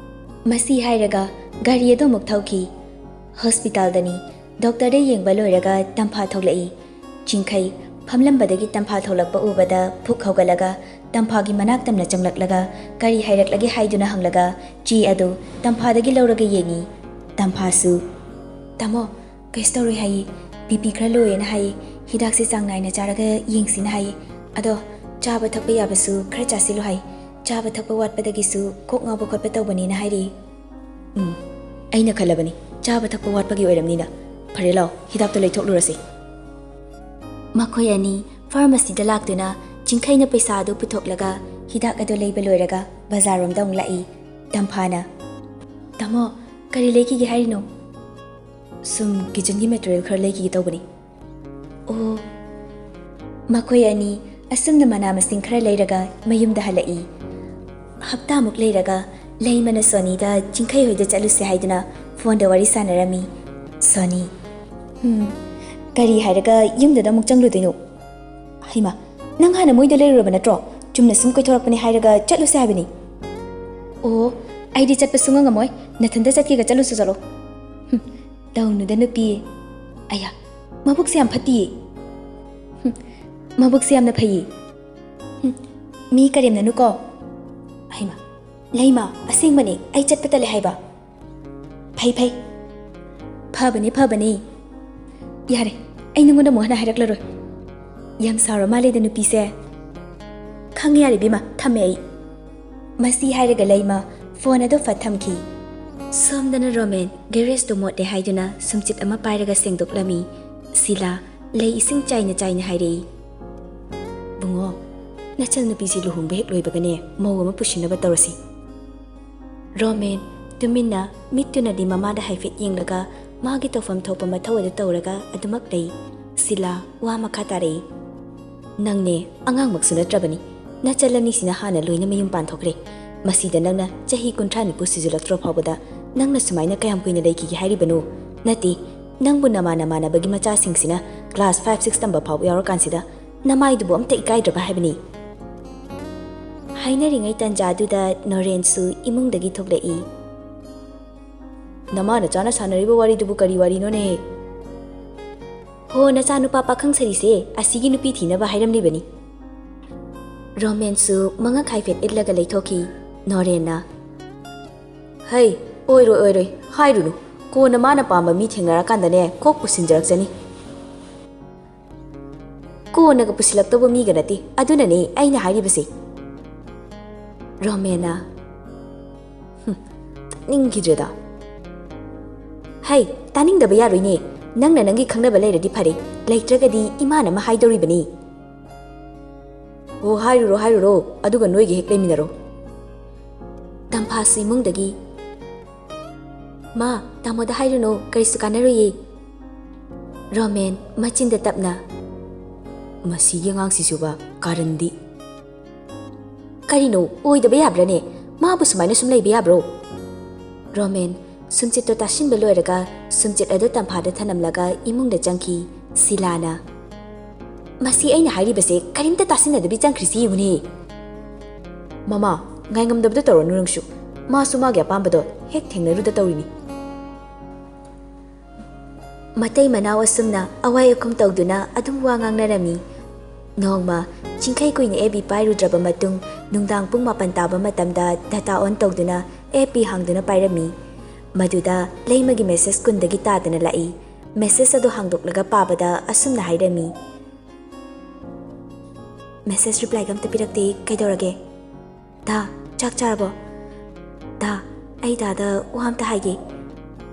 ꯃꯁꯤ ꯍꯥꯏꯔꯒ ꯒꯥꯔꯤ ꯑꯗꯨ ꯑꯃꯨꯛ ꯊꯧꯈꯤ꯫ ꯍꯣꯁꯄꯤꯇꯥꯜꯗꯅꯤ꯫ ꯗꯣꯛꯇꯔꯗ ꯌꯦꯡꯕ ꯂꯣꯏꯔꯒ ꯇꯝꯐꯥ ꯊꯣꯛꯂꯛꯏ꯫ ꯆꯤꯡꯈꯩ ꯐꯝꯂꯝꯕꯗꯒꯤ ꯇꯝꯐꯥ ꯊꯣꯛꯂꯛꯄ ꯎꯕꯗ ꯐꯨꯛ ꯍꯧꯒꯠꯂꯒ ꯇꯝꯐꯥꯒꯤ ꯃꯅꯥꯛ ꯇꯝꯅ ꯆꯪꯂꯛꯂꯒ ꯀꯔꯤ ꯍꯥꯏꯔꯛꯂꯒꯦ ꯍꯥꯏꯗꯨꯅ ꯍꯪꯂꯒ ꯆꯦ ꯑꯗꯨ ꯇꯝꯐꯥꯗꯒꯤ ꯂꯧꯔꯒ ꯌꯦꯡꯉꯤ꯫ ꯇꯝꯐꯥꯁꯨ, "ꯇꯥꯃꯣ, ꯀꯩꯁꯨ ꯇꯧꯔꯣꯏ ꯍꯥꯏꯌꯦ꯫ ꯕꯤ ꯄꯤ ꯈꯔ ꯂꯣꯏꯌꯦꯅ ꯍꯥꯏꯌꯦ꯫ ꯍꯤꯗꯥꯛꯁꯦ ꯆꯥꯡ ꯅꯥꯏꯅ ꯆꯥꯔꯒ ꯌꯦꯡꯁꯤꯅ ꯍꯥꯏꯌꯦ꯫ ꯑꯗꯣ ꯆꯥꯕ ꯊꯛꯄ ꯌꯥꯕꯁꯨ ꯈꯔ ꯆꯥꯁꯤꯜꯂꯨ ꯍꯥꯏ꯫ ꯆꯥꯕ ꯊꯛꯄ ꯋꯥꯠꯄꯗꯒꯤꯁꯨ ꯀꯣꯛ ꯉꯥꯎꯕ ꯈꯣꯠꯄ ꯇꯧꯕꯅꯦꯅ ꯍꯥꯏꯔꯛꯏ꯫" "ꯎꯝ, ꯑꯩꯅ ꯈꯜꯂꯕꯅꯤ, ꯆꯥꯕ ꯊꯛꯄ ꯋꯥꯠꯄꯒꯤ ꯑꯣꯏꯔꯝꯅꯤꯅ꯫ ꯐꯔꯦ, ꯂꯥꯎ, ꯍꯤꯗꯥꯛꯇꯣ ꯂꯩꯊꯣꯛꯂꯨꯔꯁꯤ꯫" ꯃꯈꯣꯏ ꯑꯅꯤ ꯐꯥꯔꯃꯥꯁꯤꯗ ꯂꯥꯛꯇꯨꯅ ꯆꯤꯡꯈꯩꯅ ꯄꯩꯁꯥ ꯑꯗꯨ ꯄꯨꯊꯣꯛꯂꯒ ꯍꯤꯗꯥꯛ ꯑꯗꯨ ꯂꯩꯕ ꯂꯣꯏꯔꯒ ꯕꯖꯥꯔꯔꯣꯝꯗ ꯑꯃꯨꯛ ꯂꯥꯛꯏ꯫ ꯇꯝꯐꯥꯅ, "ꯇꯥꯃꯣ, ꯀꯔꯤ ꯂꯩꯈꯤꯒꯦ ꯍꯥꯏꯔꯤꯅꯣ?" "ꯁꯨꯝ ꯀꯤꯆꯟꯒꯤ ꯃꯦꯇꯔꯤꯌꯦꯜ ꯈꯔ ꯂꯩꯈꯤꯒꯦ ꯇꯧꯕꯅꯤ꯫" "ꯑꯣ꯫" ꯃꯈꯣꯏ ꯑꯅꯤ ꯑꯁꯨꯝꯅ ꯃꯅꯥ ꯃꯁꯤꯡ ꯈꯔ ꯂꯩꯔꯒ ꯃꯌꯨꯝꯗ ꯍꯜꯂꯛꯏ꯫ ꯍꯞꯇꯥꯃꯨꯛ ꯂꯩꯔꯒ ꯂꯩꯃꯅ ꯁꯣꯅꯤꯗ ꯆꯤꯡꯈꯩ ꯍꯣꯏꯗ ꯆꯠꯂꯨꯁꯦ ꯍꯥꯏꯗꯨꯅ ꯐꯣꯟꯗ ꯋꯥꯔꯤ ꯁꯥꯟꯅꯔꯝꯃꯤ꯫ ꯁꯣꯅꯤ, "ꯎꯝ, ꯀꯔꯤ ꯍꯥꯏꯔꯒ ꯌꯨꯝꯗꯨꯗ ꯑꯃꯨꯛ ꯆꯪꯂꯨꯗꯣꯏꯅꯣ? ꯍꯩꯃꯥ, ꯅꯪ ꯍꯥꯟꯅ ꯃꯣꯏꯗ ꯂꯩꯔꯨꯔꯕ ꯅꯠꯇ꯭ꯔꯣ? ꯆꯨꯝꯅ ꯁꯨꯝ ꯀꯣꯏꯊꯣꯔꯛꯄꯅꯦ ꯍꯥꯏꯔꯒ ꯆꯠꯂꯨꯁꯦ ꯍꯥꯏꯕꯅꯤ꯫" "ꯑꯣ, ꯑꯩꯗꯤ ꯆꯠꯄ ꯁꯨꯡꯉꯝ ꯉꯝꯃꯣꯏ꯫ ꯅꯊꯟꯇ ꯆꯠꯀꯦꯒ ꯆꯠꯂꯨꯁꯨ ꯆꯠꯂꯣ꯫ ꯍꯨꯝ, ꯇꯧꯅꯨꯗ ꯅꯨꯄꯤ꯫ ꯑꯌꯥ, ꯃꯕꯨꯛꯁꯦ ꯌꯥꯝ ꯐꯠꯇꯤꯌꯦ꯫ ꯍꯨꯝ, ꯃꯕꯨꯛꯁꯦ ꯌꯥꯝꯅ ꯐꯩꯌꯦ꯫ ꯍꯨꯝ, ꯃꯤ ꯀꯔꯦꯝꯅꯅꯨꯀꯣ꯫ ꯍꯩꯃꯥ, ꯂꯩꯃ, ꯑꯁꯦꯡꯕꯅꯦ, ꯑꯩ ꯆꯠꯄ ꯇꯜꯂꯦ ꯍꯥꯏꯕ꯫ ꯐꯩ ꯐꯩ꯫ ꯐꯕꯅꯦ ꯐꯕꯅꯦ꯫ ꯌꯥꯔꯦ, ꯑꯩ ꯅꯉꯣꯟꯗ ꯑꯃꯨꯛ ꯍꯟꯅ ꯍꯥꯏꯔꯛꯂꯔꯣꯏ꯫ ꯌꯥꯝ ꯁꯥꯎꯔ ꯃꯥꯜꯂꯦꯗ ꯅꯨꯄꯤꯁꯦ꯫ ꯈꯪꯉꯦ ꯌꯥꯔꯦ ꯏꯕꯦꯝꯃ, ꯊꯝꯃꯦ ꯑꯩ꯫ ꯃꯁꯤ ꯍꯥꯏꯔꯒ ꯂꯩꯃ ꯐꯣꯟ ꯑꯗꯨ ꯐꯠ ꯊꯝꯈꯤ꯫ ꯁꯣꯝꯗꯅ ꯔꯣꯃꯦꯟ ꯒꯦꯔꯦꯖꯇꯨ ꯃꯣꯠꯂꯦ ꯍꯥꯏꯗꯨꯅ ꯁꯨꯝꯆꯤꯠ ꯑꯃ ꯄꯥꯏꯔꯒ ꯁꯦꯡꯗꯣꯛꯂꯝꯃꯤ꯫ ꯁꯤꯂꯥ ꯂꯩ ꯏꯁꯤꯡ ꯆꯥꯏꯅ ꯆꯥꯏꯅ ꯍꯥꯏꯔꯛꯏ꯫ "ꯕꯨꯡꯉꯣ, ꯅꯆꯜ ꯅꯨꯄꯤꯁꯤ ꯂꯨꯍꯣꯡꯕ ꯍꯦꯛ ꯂꯣꯏꯕꯒꯅꯦ ꯃꯧ ꯑꯃ ꯄꯨꯁꯤꯟꯅꯕ ꯇꯧꯔꯁꯤ꯫" ꯔꯣꯃꯦꯟ ꯇꯨꯃꯤꯟꯅ ꯃꯤꯠꯇꯨꯅꯗꯤ ꯃꯃꯥꯗ ꯍꯥꯏꯐꯦꯠ ꯌꯦꯡꯂꯒ ꯃꯥꯒꯤ ꯇꯧꯐꯝ ꯊꯣꯛꯄ ꯃꯊꯧ ꯑꯗꯨ ꯇꯧꯔꯒ ꯑꯗꯨꯃꯛ ꯂꯩ꯫ ꯁꯤꯂꯥ ꯋꯥ ꯃꯈꯥ ꯇꯥꯔꯛꯏ꯫ "ꯅꯪꯅꯦ ꯑꯉꯥꯡꯃꯛꯁꯨ ꯅꯠꯇ꯭ꯔꯕꯅꯤ꯫ ꯅꯆꯜ ꯑꯅꯤꯁꯤꯅ ꯍꯥꯟꯅ ꯂꯣꯏꯅ ꯃꯌꯨꯝ ꯄꯥꯟꯊꯣꯛꯈ꯭ꯔꯦ꯫ ꯃꯁꯤꯗ ꯅꯪꯅ ꯆꯍꯤ ꯀꯨꯟꯊ꯭ꯔꯥ ꯅꯤꯐꯨ ꯁꯤꯖꯤꯜꯂꯛꯇ꯭ꯔꯣ ꯐꯥꯎꯕꯗ ꯅꯪꯅ ꯁꯨꯃꯥꯏꯅ ꯀꯌꯥꯝ ꯀꯨꯏꯅ ꯂꯩꯈꯤꯒꯦ ꯍꯥꯏꯔꯤꯕꯅꯣ? ꯅꯠꯇꯦ, ꯅꯪꯕꯨ ꯅꯃꯥꯟ ꯅꯃꯥꯟꯅꯕꯒꯤ ꯃꯆꯥꯁꯤꯡꯁꯤꯅ ꯀ꯭ꯂꯥꯁ ꯐꯥꯏꯚ ꯁꯤꯛꯁ ꯇꯝꯕ ꯐꯥꯎꯕ ꯌꯥꯎꯔꯀꯥꯟꯁꯤꯗ ꯅꯃꯥꯏꯗꯨꯕꯨ ꯑꯝꯇ ꯏꯀꯥꯏꯗ꯭ꯔꯕ ꯍꯥꯏꯕꯅꯤ꯫" ꯍꯥꯏꯅꯔꯤꯉꯩ ꯇꯟꯖꯥꯗꯨꯗ ꯅꯣꯔꯦꯟꯁꯨ ꯏꯃꯨꯡꯗꯒꯤ ꯊꯣꯛꯂꯛꯏ꯫ "ꯅꯃꯥ ꯅꯆꯥꯅ ꯁꯥꯟꯅꯔꯤꯕ ꯋꯥꯔꯤꯗꯨꯕꯨ ꯀꯔꯤ ꯋꯥꯔꯤꯅꯣꯅꯦ?" "ꯍꯣ, ꯅꯆꯥꯅꯨꯄꯥ ꯄꯥꯈꯪ ꯁꯔꯤꯁꯦ ꯑꯁꯤꯒꯤ ꯅꯨꯄꯤ ꯊꯤꯅꯕ ꯍꯥꯏꯔꯝꯂꯤꯕꯅꯤ꯫" ꯔꯣꯃꯦꯟꯁꯨ ꯃꯉꯛ ꯍꯥꯏꯐꯦꯠ ꯏꯠꯂꯒ ꯂꯩꯊꯣꯛꯈꯤ꯫ ꯅꯣꯔꯦꯟꯅ, "ꯍꯩ, ꯑꯣꯏꯔꯣꯏ ꯑꯣꯏꯔꯣꯏ, ꯍꯥꯏꯔꯨꯅꯨ꯫ ꯀꯣꯟꯅ ꯃꯥꯅ ꯄꯥꯝꯕ ꯃꯤ ꯊꯦꯡꯅꯔꯀꯥꯟꯗꯅꯦ ꯀꯣꯛ ꯄꯨꯁꯤꯟꯖꯔꯛꯆꯅꯤ꯫" "ꯀꯣꯟꯅꯒ ꯄꯨꯁꯤꯜꯂꯛꯇꯧꯕ ꯃꯤꯒ ꯅꯠꯇꯦ, ꯑꯗꯨꯅꯅꯦ ꯑꯩꯅ ꯍꯥꯏꯔꯤꯕꯁꯦ꯫" ꯔꯣꯃꯦꯟꯅ, "ꯍꯨꯝ, ꯇꯥꯅꯤꯡꯈꯤꯗ꯭ꯔꯦꯗ꯫" "ꯍꯩ, ꯇꯥꯅꯤꯡꯗꯕ ꯌꯥꯔꯣꯏꯅꯦ꯫ ꯅꯪꯅ ꯅꯪꯒꯤ ꯈꯪꯅꯕ ꯂꯩꯔꯗꯤ ꯐꯔꯦ, ꯂꯩꯇ꯭ꯔꯒꯗꯤ ꯏꯃꯥꯅ ꯑꯃ ꯍꯥꯏꯗꯧꯔꯤꯕꯅꯤ꯫" "ꯑꯣ, ꯍꯥꯏꯔꯨꯔꯣ ꯍꯥꯏꯔꯨꯔꯣ, ꯑꯗꯨꯒ ꯅꯣꯏꯒ ꯍꯦꯛ ꯂꯩꯃꯤꯟꯅꯔꯣ꯫" ꯇꯝꯐꯥꯁꯨ ꯏꯃꯨꯡꯗꯒꯤ, "ꯃꯥ, ꯇꯥꯃꯣꯗ ꯍꯥꯏꯔꯨꯅꯨ, ꯀꯔꯤꯁꯨ ꯀꯥꯟꯅꯔꯣꯏꯌꯦ꯫" ꯔꯣꯃꯦꯟ ꯃꯆꯤꯟꯗ ꯇꯞꯅ, "ꯃꯁꯤꯒꯤ ꯑꯉꯥꯡꯁꯤꯁꯨꯕ ꯀꯥꯔꯟꯗꯤ꯫" "ꯀꯔꯤꯅꯣ, ꯑꯣꯏꯗꯕ ꯌꯥꯕ꯭ꯔꯥꯅꯦ? ꯃꯥꯕꯨ ꯁꯨꯃꯥꯏꯅ ꯁꯨꯝ ꯂꯩꯕ ꯌꯥꯕ꯭ꯔꯣ?" ꯔꯣꯃꯦꯟ ꯁꯨꯝꯆꯤꯠꯇꯣ ꯇꯥꯁꯤꯟꯕ ꯂꯣꯏꯔꯒ ꯁꯨꯝꯆꯤꯠ ꯑꯗꯨ ꯇꯝꯐꯥꯗ ꯊꯅꯝꯂꯒ ꯏꯃꯨꯡꯗ ꯆꯪꯈꯤ꯫ ꯁꯤꯂꯥꯅ, "ꯃꯁꯤ ꯑꯩꯅ ꯍꯥꯏꯔꯤꯕꯁꯦ ꯀꯔꯤꯝꯇ ꯇꯥꯁꯤꯟꯅꯗꯕꯤ ꯆꯪꯈ꯭ꯔꯤꯁꯤ ꯌꯦꯡꯉꯨꯅꯦ꯫" "ꯃꯃꯥ, ꯉꯥꯏꯉꯝꯗꯕꯗꯣ ꯇꯧꯔꯅꯨ ꯅꯪꯁꯨ꯫ ꯃꯥꯁꯨ ꯃꯥꯒꯤ ꯑꯄꯥꯝꯕꯗꯣ ꯍꯦꯛ ꯊꯦꯡꯅꯔꯨꯗ ꯇꯧꯔꯤꯅꯤ꯫ ꯃꯇꯩ ꯃꯅꯥꯎ ꯑꯁꯨꯝꯅ ꯑꯋꯥꯏ ꯑꯈꯨꯝ ꯇꯧꯗꯨꯅ ꯑꯗꯨꯝ ꯋꯥ ꯉꯥꯡꯅꯔꯝꯃꯤ꯫ ꯅꯣꯡꯃ ꯆꯤꯡꯈꯩ ꯀꯨꯏꯅ ꯑꯦꯐ ꯕꯤ ꯄꯥꯏꯔꯨꯗ꯭ꯔꯕ ꯃꯇꯨꯡ, ꯅꯨꯡꯗꯥꯡ ꯄꯨꯡ ꯃꯥꯄꯟ ꯇꯥꯕ ꯃꯇꯝꯗ data on ꯇꯧꯗꯨꯅ ꯑꯦꯐ ꯕꯤ ꯍꯥꯡꯗꯨꯅ ꯄꯥꯏꯔꯝꯃꯤ꯫ ꯃꯗꯨꯗ ꯂꯩꯃꯒꯤ message ꯀꯨꯟꯗꯒꯤ ꯇꯥꯗꯅ ꯂꯥꯛꯏ꯫ Message ꯑꯗꯨ ꯍꯥꯡꯗꯣꯛꯂꯒ ꯄꯥꯕꯗ ꯑꯁꯨꯝꯅ ꯍꯥꯏꯔꯝꯃꯤ, "Message reply ꯒ ꯑꯝꯇ ꯄꯤꯔꯛꯇꯦ, ꯀꯩꯗꯧꯔꯒꯦ? ꯗꯥ, ꯆꯥꯛ ꯆꯥꯔꯕꯣ? ꯗꯥ, ꯑꯩ ꯗꯥꯗ ꯋꯥ ꯑꯝꯇ ꯍꯥꯏꯒꯦ꯫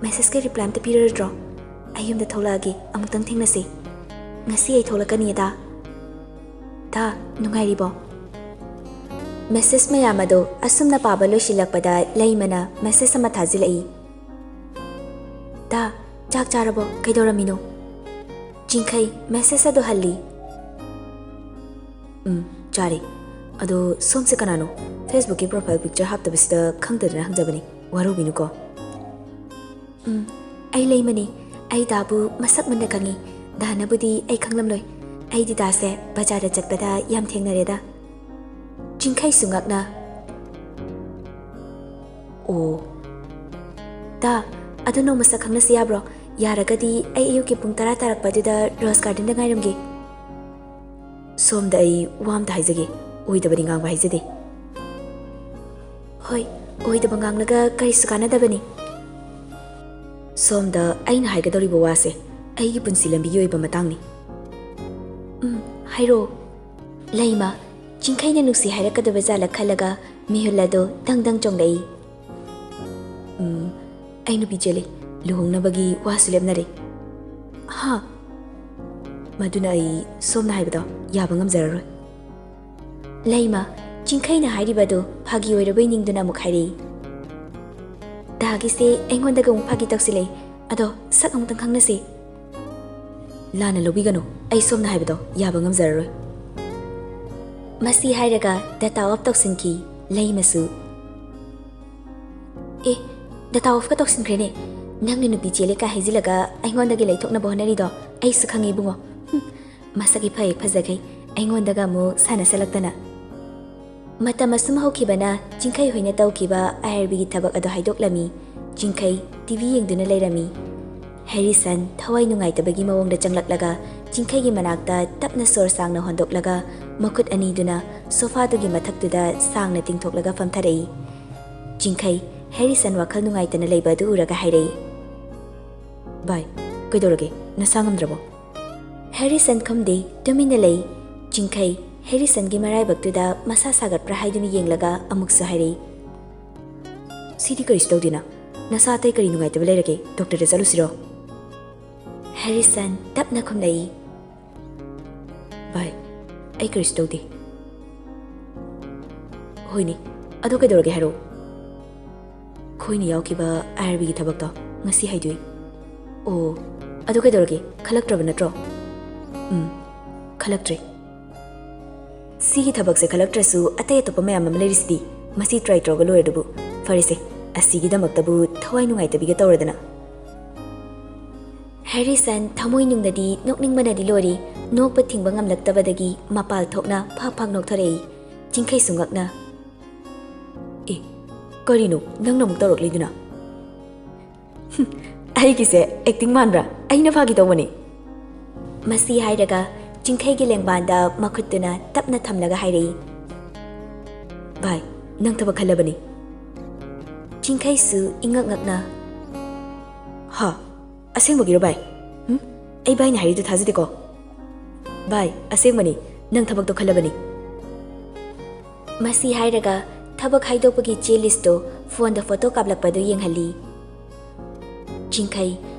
Message ꯀ reply ꯑꯝꯇ ꯄꯤꯔꯔꯣꯏꯗ꯭ꯔꯣ? ꯑꯩ ꯌꯨꯝꯗ ꯊꯣꯛꯂꯛꯑꯒꯦ, ꯑꯃꯨꯛꯇꯪ ꯊꯦꯡꯅꯁꯤ꯫ ꯉꯁꯤ ꯑꯩ ꯊꯣꯛꯂꯛꯀꯅꯤ, ꯗꯥ꯫ ꯗꯥ, ꯅꯨꯡꯉꯥꯏꯔꯤꯕꯣ?" Message ꯃꯌꯥꯝ ꯑꯗꯨ ꯑꯁꯨꯝꯅ ꯄꯥꯕ ꯂꯣꯏꯁꯤꯜꯂꯛꯄꯗ ꯂꯩꯃꯅ message ꯑꯃ ꯊꯥꯖꯤꯜꯂꯛꯏ꯫ "ꯗꯥ, ꯆꯥꯛ ꯆꯥꯔꯕꯣ? ꯀꯩꯗꯧꯔꯝꯃꯤꯅꯣ?" ꯆꯤꯡꯈꯩ message ꯑꯗꯨ ꯍꯜꯂꯤ꯫ "ꯎꯝ, ꯆꯥꯔꯦ꯫ ꯑꯗꯣ ꯁꯣꯝꯁꯦ ꯀꯅꯥꯅꯣ? Facebook ꯀꯤ profile picture ꯍꯥꯞꯇꯕꯁꯤꯗ ꯈꯪꯗꯗꯅ ꯍꯪꯖꯕꯅꯤ꯫ ꯋꯥꯔꯧꯕꯤꯅꯨꯀꯣ꯫" "ꯎꯝ, ꯑꯩ ꯂꯩꯃꯅꯤ꯫ ꯑꯩ ꯗꯥꯕꯨ ꯃꯁꯛ ꯃꯨꯟꯅ ꯈꯪꯉꯤ꯫ ꯗꯥꯅꯕꯨꯗꯤ ꯑꯩ ꯈꯪꯂꯝꯂꯣꯏ꯫ ꯑꯩꯗꯤ ꯗꯥꯁꯦ ꯕꯖꯥꯔꯗ ꯆꯠꯄꯗ ꯌꯥꯝ ꯊꯦꯡꯅꯔꯦꯗ꯫" ꯆꯤꯡꯈꯩꯁꯨ ꯉꯛꯅ, "ꯑꯣ꯫ ꯗꯥ, ꯑꯗꯨ ꯅꯣꯡꯃ ꯁꯛ ꯈꯪꯅꯁꯤ ꯌꯥꯕ꯭ꯔꯣ? ꯌꯥꯔꯒꯗꯤ ꯑꯩ ꯑꯌꯨꯛꯀꯤ ꯄꯨꯡ ꯇꯔꯥ ꯇꯥꯔꯛꯄ ꯑꯗꯨꯗ Rose Garden ꯗ ꯉꯥꯏꯔꯝꯒꯦ꯫" "ꯁꯣꯝꯗ ꯑꯩ ꯋꯥ ꯑꯝꯇ ꯍꯥꯏꯖꯒꯦ, ꯑꯣꯏꯗꯕꯗꯤ ꯉꯥꯡꯕ ꯍꯥꯏꯖꯗꯦ꯫" "ꯍꯣꯏ, ꯑꯣꯏꯗꯕ ꯉꯥꯡꯂꯒ ꯀꯔꯤꯁꯨ ꯀꯥꯟꯅꯗꯕꯅꯤ꯫" "ꯁꯣꯝꯗ ꯑꯩꯅ ꯍꯥꯏꯒꯗꯧꯔꯤꯕ ꯋꯥꯁꯦ ꯑꯩꯒꯤ ꯄꯨꯟꯁꯤ ꯂꯝꯕꯤꯒꯤ ꯑꯣꯏꯕ ꯃꯇꯥꯡꯅꯤ꯫" "ꯎꯝ, ꯍꯥꯏꯔꯛꯑꯣ꯫" ꯂꯩꯃ, ꯆꯤꯡꯈꯩꯅ ꯅꯨꯡꯁꯤ ꯍꯥꯏꯔꯛꯀꯗꯕ ꯖꯥꯠꯂ ꯈꯜꯂꯒ ꯃꯤꯍꯨꯜ ꯑꯗꯨ ꯗꯪ ꯗꯪ ꯆꯣꯡꯂꯛꯏ꯫ "ꯎꯝ, ꯑꯩ ꯅꯨꯄꯤ ꯆꯦꯜꯂꯦ꯫ ꯂꯨꯍꯣꯡꯅꯕꯒꯤ ꯋꯥꯁꯨ ꯂꯦꯞꯅꯔꯦ꯫" "ꯍꯥ?" "ꯃꯗꯨꯅ ꯑꯩ ꯁꯣꯝꯅ ꯍꯥꯏꯕꯗꯣ ꯌꯥꯕ ꯉꯝꯖꯔꯔꯣꯏ꯫" ꯂꯩꯃ, ꯆꯤꯡꯈꯩꯅ ꯍꯥꯏꯔꯤꯕꯗꯨ ꯐꯥꯒꯤ ꯑꯣꯏꯔꯕꯣꯏ ꯅꯤꯡꯗꯨꯅ ꯑꯃꯨꯛ ꯍꯥꯏꯔꯛꯏ꯫ "ꯗꯥꯒꯤꯁꯦ ꯑꯩꯉꯣꯟꯗꯒ ꯑꯃꯨꯛ ꯐꯥꯒꯤ ꯇꯧꯁꯤꯜꯂꯛꯏ꯫ ꯑꯗꯣ ꯁꯛ ꯑꯃꯨꯛꯇꯪ ꯈꯪꯅꯁꯤ꯫" "ꯂꯥꯟꯅ ꯂꯧꯕꯤꯒꯅꯨ, ꯑꯩ ꯁꯣꯝꯅ ꯍꯥꯏꯕꯗꯣ ꯌꯥꯕ ꯉꯝꯖꯔꯔꯣꯏ꯫" ꯃꯁꯤ ꯍꯥꯏꯔꯒ data off ꯇꯧꯁꯤꯟꯈꯤ꯫ ꯂꯩꯃꯁꯨ, "ꯑꯦ, data off ꯀ ꯇꯧꯁꯤꯟꯈ꯭ꯔꯦꯅꯦ꯫ ꯅꯪꯅ ꯅꯨꯄꯤ ꯆꯦꯜꯂꯦ ꯀꯥꯏ ꯍꯥꯏꯖꯤꯜꯂꯒ ꯑꯩꯉꯣꯟꯗꯒꯤ ꯂꯩꯊꯣꯛꯅꯕ ꯍꯣꯠꯅꯔꯤꯗꯣ ꯑꯩꯁꯨ ꯈꯪꯉꯤ ꯏꯕꯨꯡꯉꯣ꯫ ꯍꯨꯝ, ꯃꯁꯛ ꯏꯐ ꯍꯦꯛ ꯐꯖꯈꯩ ꯑꯩꯉꯣꯟꯗꯒ ꯑꯃꯨꯛ ꯁꯥꯟꯅꯁꯜꯂꯛꯇꯅ꯫" ꯃꯇꯝ ꯑꯁꯨꯝ ꯍꯧꯈꯤꯕꯅ ꯆꯤꯡꯈꯩ ꯍꯣꯏꯅ ꯇꯧꯈꯤꯕ ꯑꯥꯏ ꯑꯥꯔ ꯕꯤꯒꯤ ꯊꯕꯛ ꯑꯗꯨ ꯍꯥꯏꯗꯣꯛꯂꯝꯃꯤ꯫ ꯆꯤꯡꯈꯩ ꯇꯤ ꯚꯤ ꯌꯦꯡꯗꯨꯅ ꯂꯩꯔꯝꯃꯤ꯫ ꯍꯦꯔꯤꯁꯟ ꯊꯋꯥꯏ ꯅꯨꯡꯉꯥꯏꯇꯕꯒꯤ ꯃꯑꯣꯡꯗ ꯆꯪꯂꯛꯂꯒ ꯆꯤꯡꯈꯩꯒꯤ ꯃꯅꯥꯛꯇ ꯇꯞꯅ ꯁꯣꯔ ꯁꯥꯡꯅ ꯍꯣꯟꯗꯣꯛꯂꯒ ꯃꯈꯨꯠ ꯑꯅꯤꯗꯨꯅ ꯁꯣꯐꯥꯗꯨꯒꯤ ꯃꯊꯛꯇꯨꯗ ꯁꯥꯡꯅ ꯇꯤꯡꯊꯣꯛꯂꯒ ꯐꯝꯊꯔꯛꯏ꯫ ꯆꯤꯡꯈꯩ ꯍꯦꯔꯤꯁꯟ ꯋꯥꯈꯜ ꯅꯨꯡꯉꯥꯏꯇꯅ ꯂꯩꯕ ꯑꯗꯨ ꯎꯔꯒ ꯍꯥꯏꯔꯛꯏ, "ꯚꯥꯏ, ꯀꯩꯗꯧꯔꯒꯦ? ꯅꯁꯥ ꯉꯝꯗ꯭ꯔꯕꯣ?" ꯍꯦꯔꯤꯁꯟ ꯈꯨꯝꯗꯦ, ꯇꯨꯃꯤꯟꯅ ꯂꯩ꯫ ꯆꯤꯡꯈꯩ ꯍꯦꯔꯤꯁꯟꯒꯤ ꯃꯔꯥꯏꯕꯛꯇꯨꯗ ꯃꯁꯥ ꯁꯥꯒꯠꯄ꯭ꯔꯥ ꯍꯥꯏꯗꯨꯅ ꯌꯦꯡꯂꯒ ꯑꯃꯨꯛꯁꯨ ꯍꯥꯏꯔꯛꯏ, "ꯁꯤꯗꯤ ꯀꯔꯤꯁꯨ ꯇꯧꯗꯦꯅ꯫ ꯅꯁꯥ ꯑꯇꯩ ꯀꯔꯤ ꯅꯨꯡꯉꯥꯏꯇꯕ ꯂꯩꯔꯒꯦ? ꯗꯣꯛꯇꯔꯗ ꯆꯠꯂꯨꯁꯤꯔꯣ?" ꯍꯦꯔꯤꯁꯟ ꯇꯞꯅ ꯈꯨꯝꯂꯛꯏ, "ꯚꯥꯏ, ꯑꯩ ꯀꯔꯤꯁꯨ ꯇꯧꯗꯦ꯫" "ꯍꯣꯏꯅꯦ, ꯑꯗꯣ ꯀꯩꯗꯧꯔꯒꯦ ꯍꯥꯏꯔꯛꯑꯣ?" "ꯑꯩꯈꯣꯏꯅ ꯌꯥꯎꯈꯤꯕ ꯑꯥꯏ ꯑꯥꯔ ꯕꯤꯒꯤ ꯊꯕꯛꯇꯣ ꯉꯁꯤ ꯍꯥꯏꯗꯣꯛꯏ꯫" "ꯑꯣ, ꯑꯗꯣ ꯀꯩꯗꯧꯔꯒꯦ? ꯈꯜꯂꯛꯇ꯭ꯔꯕ ꯅꯠꯇ꯭ꯔꯣ?" "ꯎꯝ, ꯈꯜꯂꯛꯇ꯭ꯔꯦ꯫" "ꯁꯤꯒꯤ ꯊꯕꯛꯁꯦ ꯈꯜꯂꯛꯇ꯭ꯔꯁꯨ ꯑꯇꯩ ꯑꯇꯣꯞꯄ ꯃꯌꯥꯝ ꯑꯃ ꯂꯩꯔꯤꯁꯤꯗꯤ, ꯃꯁꯤ ꯇ꯭ꯔꯥꯏ ꯇꯧꯔꯒ ꯂꯣꯏꯔꯗꯨꯕꯨ꯫ ꯐꯔꯦꯁꯦ, ꯑꯁꯤꯒꯤꯗꯃꯛꯇꯕꯨ ꯊꯋꯥꯏ ꯅꯨꯡꯉꯥꯏꯇꯕꯤꯒ ꯇꯧꯔꯗꯅ꯫" ꯍꯦꯔꯤꯁꯟ ꯊꯃꯣꯏ ꯅꯨꯡꯗꯗꯤ ꯅꯣꯛꯅꯤꯡꯕꯅꯗꯤ ꯂꯣꯏꯔꯤ꯫ ꯅꯣꯛꯄ ꯊꯤꯡꯕ ꯉꯝꯂꯛꯇꯕꯗꯒꯤ ꯃꯄꯥꯜ ꯊꯣꯛꯅ ꯐꯥꯛ ꯐꯥꯛ ꯅꯣꯛꯊꯣꯔꯛꯏ꯫ ꯆꯤꯡꯈꯩꯁꯨ ꯉꯛꯅ, "ꯑꯦ, ꯀꯔꯤꯅꯣ ꯅꯪꯅ ꯑꯃꯨꯛ ꯇꯧꯔꯛꯂꯤꯗꯨꯅ?" "ꯍꯨꯝ, ꯑꯩꯒꯤꯁꯦ ꯑꯦꯛꯇꯤꯡ ꯃꯥꯟꯕ꯭ꯔꯥ? ꯑꯩꯅ ꯐꯥꯒꯤ ꯇꯧꯕꯅꯤ꯫" ꯃꯁꯤ ꯍꯥꯏꯔꯒ ꯆꯤꯡꯈꯩꯒꯤ ꯂꯦꯡꯕꯥꯟꯗ ꯃꯈꯨꯠꯇꯨꯅ ꯇꯞꯅ ꯊꯝꯂꯒ ꯍꯥꯏꯔꯛꯏ, "ꯚꯥꯏ, ꯅꯪ ꯊꯕꯛ ꯈꯜꯂꯕꯅꯤ꯫" ꯆꯤꯡꯈꯩꯁꯨ ꯏꯉꯛ ꯉꯛꯅ, "ꯍꯥ? ꯑꯁꯦꯡꯕꯒꯤꯔꯣ ꯚꯥꯏ? ꯍꯨꯝ? ꯑꯩ ꯚꯥꯏꯅ ꯍꯥꯏꯔꯤꯗꯨ ꯊꯥꯖꯗꯦꯀꯣ꯫" "ꯚꯥꯏ, ꯑꯁꯦꯡꯕꯅꯤ, ꯅꯪ ꯊꯕꯛꯇꯣ ꯈꯜꯂꯕꯅꯤ꯫" ꯃꯁꯤ ꯍꯥꯏꯔꯒ ꯊꯕꯛ ꯍꯥꯏꯗꯣꯛꯄꯒꯤ ꯆꯦ ꯂꯤꯁꯇꯣ ꯐꯣꯟꯗ ꯐꯣꯇꯣ ꯀꯥꯞꯂꯛꯄꯗꯨ ꯌꯦꯡꯍꯜꯂꯤ꯫ ꯆꯤꯡꯈꯩ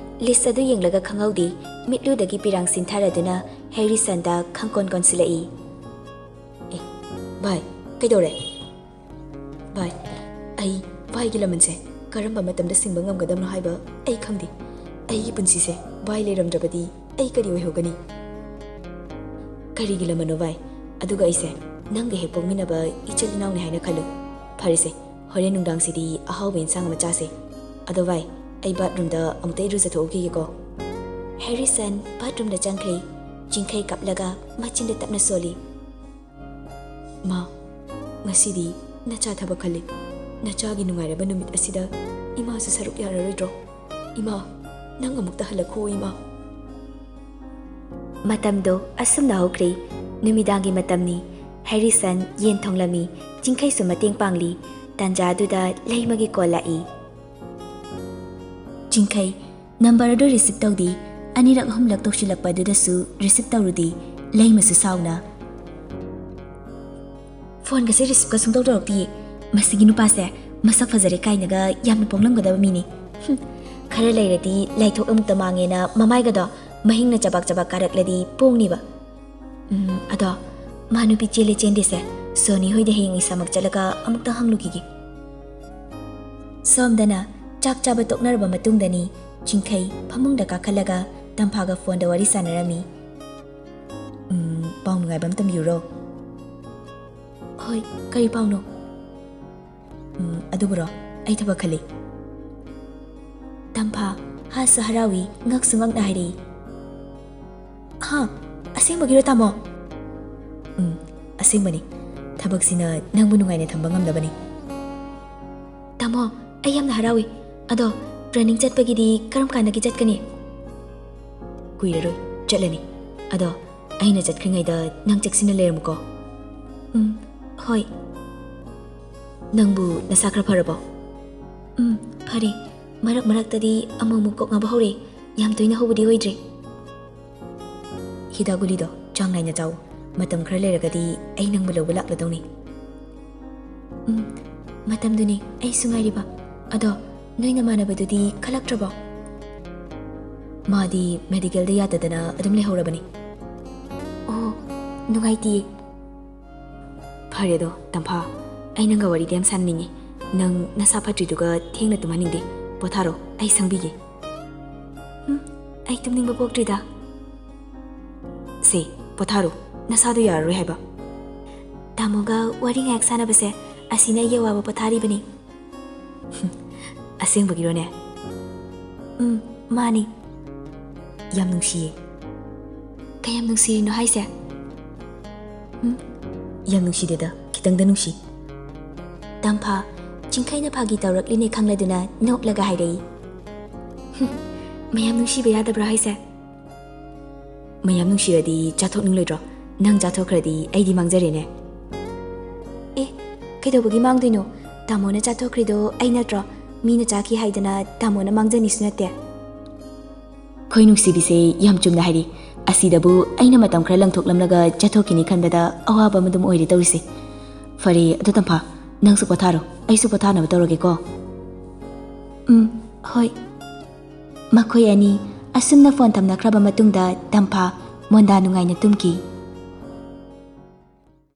ꯂꯤꯁ ꯑꯗꯨ ꯌꯦꯡꯂꯒ ꯈꯪꯍꯧꯗꯦ, ꯃꯤꯠꯂꯨꯗꯒꯤ ꯄꯤꯔꯥꯡ ꯁꯤꯟꯊꯔꯗꯨꯅ ꯍꯦꯔꯤꯁꯟꯗ ꯈꯪꯀꯣꯟ ꯀꯣꯟꯁꯤꯜꯂꯛꯏ꯫ "ꯑꯦ, ꯚꯥꯏ, ꯀꯩꯗꯧꯔꯦ?" "ꯚꯥꯏ, ꯑꯩ ꯚꯥꯏꯒꯤ ꯂꯃꯟꯁꯦ ꯀꯔꯝꯕ ꯃꯇꯝꯗ ꯁꯤꯡꯕ ꯉꯝꯒꯗꯕꯅꯣ ꯍꯥꯏꯕ ꯑꯩ ꯈꯪꯗꯦ꯫ ꯑꯩꯒꯤ ꯄꯨꯟꯁꯤꯁꯦ ꯚꯥꯏ ꯂꯩꯔꯝꯗ꯭ꯔꯕꯗꯤ ꯑꯩ ꯀꯔꯤ ꯑꯣꯏꯍꯧꯒꯅꯤ?" "ꯀꯔꯤꯒꯤ ꯂꯃꯟꯅꯣ ꯚꯥꯏ? ꯑꯗꯨꯒ ꯑꯩꯁꯦ ꯅꯪꯒ ꯍꯦꯛ ꯄꯣꯛꯃꯤꯟꯅꯕ ꯏꯆꯤꯜ ꯏꯅꯥꯎꯅꯤ ꯍꯥꯏꯅ ꯈꯜꯂꯨ꯫ ꯐꯔꯦꯁꯦ, ꯍꯣꯔꯦꯟ ꯅꯨꯡꯗꯥꯡꯁꯤꯗꯤ ꯑꯍꯥꯎꯕ ꯏꯟꯁꯥꯡ ꯑꯃ ꯆꯥꯁꯦ꯫ ꯑꯗꯣ ꯚꯥꯏ, ꯑꯩ ꯕꯥꯠꯔꯨꯝꯗ ꯑꯃꯨꯛꯇ ꯏꯔꯨꯖꯊꯣꯛꯎꯈꯤꯒꯦꯀꯣ꯫" ꯍꯦꯔꯤꯁꯟ ꯕꯥꯠꯔꯨꯝꯗ ꯆꯪꯈ꯭ꯔꯦ꯫ ꯆꯤꯡꯈꯩ ꯀꯞꯂꯒ ꯃꯆꯤꯟꯗ ꯇꯞꯅ ꯁꯣꯜꯂꯤ, "ꯃꯥ, "ꯉꯁꯤꯗꯤ ꯅꯆꯥ ꯊꯕꯛ ꯈꯜꯂꯤ꯫ ꯅꯆꯥꯒꯤ ꯅꯨꯡꯉꯥꯏꯔꯕ ꯅꯨꯃꯤꯠ ꯑꯁꯤꯗ ꯏꯃꯥꯁꯨ ꯁꯔꯨꯛ ꯌꯥꯔꯔꯣꯏꯗ꯭ꯔꯣ? ꯏꯃꯥ, ꯅꯪ ꯑꯃꯨꯛꯇ ꯍꯜꯂꯛꯈꯣ, ꯏꯃꯥ꯫" ꯃꯇꯝꯗꯣ ꯑꯁꯨꯝꯅ ꯍꯧꯈ꯭ꯔꯦ꯫ ꯅꯨꯃꯤꯗꯥꯡꯒꯤ ꯃꯇꯝꯅꯤ꯫ ꯍꯦꯔꯤꯁꯟ ꯌꯦꯟ ꯊꯣꯡꯂꯝꯃꯤ꯫ ꯆꯤꯡꯈꯩꯁꯨ ꯃꯇꯦꯡ ꯄꯥꯡꯂꯤ꯫ ꯇꯥꯟꯖꯥꯗꯨꯗ ꯂꯩꯃꯒꯤ ꯀꯣꯜ ꯂꯥꯛꯏ꯫ "ꯆꯤꯡꯈꯩ, ꯅꯝꯕꯔ ꯑꯗꯨ ꯔꯤꯁꯤꯞ ꯇꯧꯗꯦ꯫ ꯑꯅꯤꯔꯛ ꯑꯍꯨꯝꯂꯛ ꯇꯧꯁꯤꯜꯂꯛꯄꯗꯨꯗꯁꯨ ꯔꯤꯁꯤꯞ ꯇꯧꯔꯨꯗꯦ꯫" ꯂꯩꯃꯁꯨ ꯁꯥꯎꯅ꯫ "ꯐꯣꯟꯒꯁꯦ ꯔꯤꯁꯤꯞꯀ ꯁꯨꯡꯇꯧ ꯇꯧꯔꯛꯇꯤꯌꯦ꯫ ꯃꯁꯤꯒꯤ ꯅꯨꯄꯥꯁꯦ ꯃꯁꯛ ꯐꯖꯔꯦ ꯀꯥꯏꯅꯒ ꯌꯥꯝꯅ ꯄꯣꯡꯂꯝꯒꯗꯕ ꯃꯤꯅꯤ꯫ ꯍꯨꯝ, ꯈꯔ ꯂꯩꯔꯗꯤ ꯂꯥꯏꯊꯣꯛ ꯑꯃꯨꯛꯇ ꯃꯥꯡꯉꯦꯅ ꯃꯃꯥꯏꯒꯗꯣ ꯃꯍꯤꯡꯅ ꯆꯕꯥꯛ ꯆꯕꯥꯛ ꯀꯥꯔꯛꯂꯗꯤ ꯄꯣꯡꯅꯤꯕ꯫ ꯎꯝ, ꯑꯗꯣ ꯃꯥ ꯅꯨꯄꯤ ꯆꯦꯜꯂꯦ ꯆꯦꯟꯗꯦꯁꯦ ꯁꯣꯅꯤ ꯍꯣꯏꯗ ꯍꯌꯦꯡ ꯏꯁꯥꯃꯛ ꯆꯠꯂꯒ ꯑꯃꯨꯛꯇ ꯍꯪꯂꯨꯈꯤꯒꯦ꯫" ꯁꯣꯝꯗꯅ ꯆꯥꯛ ꯆꯥꯕ ꯇꯣꯛꯅꯔꯕ ꯃꯇꯨꯡꯗꯅꯤ ꯆꯤꯡꯈꯩ ꯐꯃꯨꯡꯗ ꯀꯥꯈꯠꯂꯒ ꯇꯝꯐꯥꯒ ꯐꯣꯟꯗ ꯋꯥꯔꯤ ꯁꯥꯟꯅꯔꯝꯃꯤ꯫ "ꯎꯝ, ꯄꯥꯎ ꯅꯨꯡꯉꯥꯏꯕ ꯑꯝꯇ ꯌꯨꯔꯣ?" "ꯍꯣꯏ, ꯀꯔꯤ ꯄꯥꯎꯅꯣ?" "ꯎꯝ, ꯑꯗꯨꯕꯨꯔꯣ, ꯑꯩ ꯊꯕꯛ ꯈꯜꯂꯤ꯫" ꯇꯝꯐꯥ ꯍꯥꯁꯨ ꯍꯔꯥꯎꯏ, ꯉꯛꯁꯨ ꯉꯛꯅ ꯍꯥꯏꯔꯛꯏ꯫ "ꯍꯥ? ꯑꯁꯦꯡꯕꯒꯤꯔꯣ, ꯇꯥꯃꯣ?" "ꯎꯝ, ꯑꯁꯦꯡꯕꯅꯤ꯫ ꯊꯕꯛꯁꯤꯅ ꯅꯪꯕꯨ ꯅꯨꯡꯉꯥꯏꯅ ꯊꯝꯕ ꯉꯝꯅꯕꯅꯤ꯫" "ꯇꯥꯃꯣ, ꯑꯩ ꯌꯥꯝꯅ ꯍꯔꯥꯎꯏ꯫ ꯑꯗꯣ ꯇ꯭ꯔꯦꯅꯤꯡ ꯆꯠꯄꯒꯤꯗꯤ ꯀꯔꯝ ꯀꯥꯟꯗꯒꯤ ꯆꯠꯀꯅꯤ?" "ꯀꯨꯏꯔꯔꯣꯏ, ꯆꯠꯂꯅꯤ꯫ ꯑꯗꯣ ꯑꯩꯅ ꯆꯠꯈ꯭ꯔꯤꯉꯩꯗ ꯅꯪ ꯆꯦꯛꯁꯤꯟꯅ ꯂꯩꯔꯝꯃꯨꯀꯣ꯫" "ꯎꯝ, ꯍꯣꯏ꯫" "ꯅꯪꯕꯨ ꯅꯁꯥ ꯈꯔ ꯐꯔꯕꯣ?" "ꯎꯝ, ꯐꯔꯦ꯫ ꯃꯔꯛ ꯃꯔꯛꯇꯗꯤ ꯑꯃꯨꯛ ꯑꯃꯨꯛ ꯀꯣꯛ ꯉꯥꯎꯕ ꯍꯧꯔꯦ꯫ ꯌꯥꯝ ꯇꯣꯏꯅ ꯍꯧꯕꯗꯤ ꯑꯣꯏꯗ꯭ꯔꯦ꯫" "ꯍꯤꯗꯥꯛ ꯒꯨꯂꯤꯗꯣ ꯆꯥꯡ ꯅꯥꯏꯅ ꯆꯥꯎ꯫ ꯃꯇꯝ ꯈꯔ ꯂꯩꯔꯒꯗꯤ ꯑꯩ ꯅꯪꯕꯨ ꯂꯧꯕ ꯂꯥꯛꯂꯗꯧꯅꯤ꯫" "ꯎꯝ, ꯃꯇꯝꯗꯨꯅꯤ ꯑꯩꯁꯨ ꯉꯥꯏꯔꯤꯕ꯫ ꯑꯗꯣ ꯅꯣꯏ ꯅꯃꯥꯟꯅꯕꯗꯨꯗꯤ ꯈꯜꯂꯛꯇ꯭ꯔꯕꯣ?" "ꯃꯥꯗꯤ ꯃꯦꯗꯤꯀꯦꯜꯗ ꯌꯥꯗꯗꯅ ꯑꯗꯨꯝ ꯂꯩꯍꯧꯔꯕꯅꯤ꯫" "ꯑꯣ, ꯅꯨꯡꯉꯥꯏꯇꯤꯌꯦ꯫" "ꯐꯔꯦꯗꯣ, ꯇꯝꯐꯥ, ꯑꯩ ꯅꯪꯒ ꯋꯥꯔꯤꯗꯤ ꯌꯥꯝ ꯁꯥꯟꯅꯅꯤꯡꯉꯤ꯫ ꯅꯪ ꯅꯁꯥ ꯐꯠꯇ꯭ꯔꯤꯗꯨꯒ ꯊꯦꯡꯅ ꯇꯨꯝꯍꯟꯅꯤꯡꯗꯦ꯫ ꯄꯣꯊꯥꯔꯣ, ꯑꯩ ꯁꯪꯕꯤꯒꯦ꯫" "ꯎꯝ, ꯑꯩ ꯇꯨꯝꯅꯤꯡꯕ ꯄꯣꯛꯇ꯭ꯔꯤꯗ꯫" "ꯁꯦ, ꯄꯣꯊꯥꯔꯣ, ꯅꯁꯥꯗꯣ ꯌꯥꯔꯔꯣꯏ ꯍꯥꯏꯕ꯫" "ꯇꯥꯃꯣꯒ ꯋꯥꯔꯤ ꯉꯥꯏꯍꯥꯛ ꯁꯥꯟꯅꯕꯁꯦ, ꯑꯁꯤꯅ ꯑꯩꯒꯤ ꯑꯋꯥꯕ ꯄꯣꯊꯥꯔꯤꯕꯅꯤ꯫" "ꯑꯁꯦꯡꯕꯒꯤꯔꯣꯅꯦ?" "ꯎꯝ, ꯃꯥꯅꯤ꯫" "ꯌꯥꯝ ꯅꯨꯡꯁꯤꯌꯦ꯫" "ꯀꯌꯥꯝ ꯅꯨꯡꯁꯤꯔꯤꯅꯣ ꯍꯥꯏꯁꯦ?" "ꯎꯝ, ꯌꯥꯝ ꯅꯨꯡꯁꯤꯗꯦꯗ, ꯈꯤꯇꯪꯗ ꯅꯨꯡꯁꯤ꯫ ꯇꯝꯐꯥ, ꯆꯤꯡꯈꯩꯅ ꯐꯥꯒꯤ ꯇꯧꯔꯛꯂꯤꯅꯦ ꯈꯪꯂꯗꯨꯅ ꯅꯣꯛꯂꯒ ꯍꯥꯏꯔꯛꯏ꯫ "ꯍꯨꯝ, ꯃꯌꯥꯝ ꯅꯨꯡꯁꯤꯕ ꯌꯥꯗꯕ꯭ꯔꯥ ꯍꯥꯏꯁꯦ?" "ꯃꯌꯥꯝ ꯅꯨꯡꯁꯤꯔꯗꯤ ꯆꯥꯊꯣꯛꯅꯤꯡꯂꯣꯏꯗ꯭ꯔꯣ? ꯅꯪ ꯆꯥꯊꯣꯛꯈ꯭ꯔꯗꯤ ꯑꯩꯗꯤ ꯃꯥꯡꯖꯔꯦꯅꯦ꯫" "ꯑꯦ, ꯀꯩꯗꯧꯕꯒꯤ ꯃꯥꯡꯗꯣꯏꯅꯣ? ꯇꯥꯃꯣꯅ ꯆꯥꯊꯣꯛꯈ꯭ꯔꯤꯗꯣ ꯑꯩ ꯅꯠꯇ꯭ꯔꯣ? ꯃꯤꯅ ꯆꯥꯈꯤ ꯍꯥꯏꯗꯅ ꯇꯥꯃꯣꯅ ꯃꯥꯡꯖꯅꯤꯁꯨ ꯅꯠꯇꯦ꯫" ꯈꯣꯏ ꯅꯨꯡꯁꯤꯕꯤꯁꯦ ꯌꯥꯝ ꯆꯨꯝꯅ ꯍꯥꯏꯔꯤ꯫ ꯑꯁꯤꯗꯕꯨ ꯑꯩꯅ ꯃꯇꯝ ꯈꯔ ꯂꯪꯊꯣꯛꯂꯝꯂꯒ ꯆꯠꯊꯣꯛꯈꯤꯅꯤ ꯈꯟꯕꯗ ꯑꯋꯥꯕ ꯑꯃꯗꯨꯝ ꯑꯣꯏꯔꯦ ꯇꯧꯔꯤꯁꯦ꯫ ꯐꯔꯦ, ꯑꯗꯨ ꯇꯝꯐꯥ, ꯅꯪꯁꯨ ꯄꯣꯊꯥꯔꯣ, ꯑꯩꯁꯨ ꯄꯣꯊꯥꯅꯕ ꯇꯧꯔꯒꯦꯀꯣ꯫ "ꯎꯝ, ꯍꯣꯏ꯫" ꯃꯈꯣꯏ ꯑꯅꯤ ꯑꯁꯨꯝꯅ ꯐꯣꯟ ꯊꯝꯅꯈ꯭ꯔꯕ ꯃꯇꯨꯡꯗ ꯇꯝꯐꯥ ꯃꯣꯟꯗꯥ ꯅꯨꯡꯉꯥꯏꯅ ꯇꯨꯝꯈꯤ꯫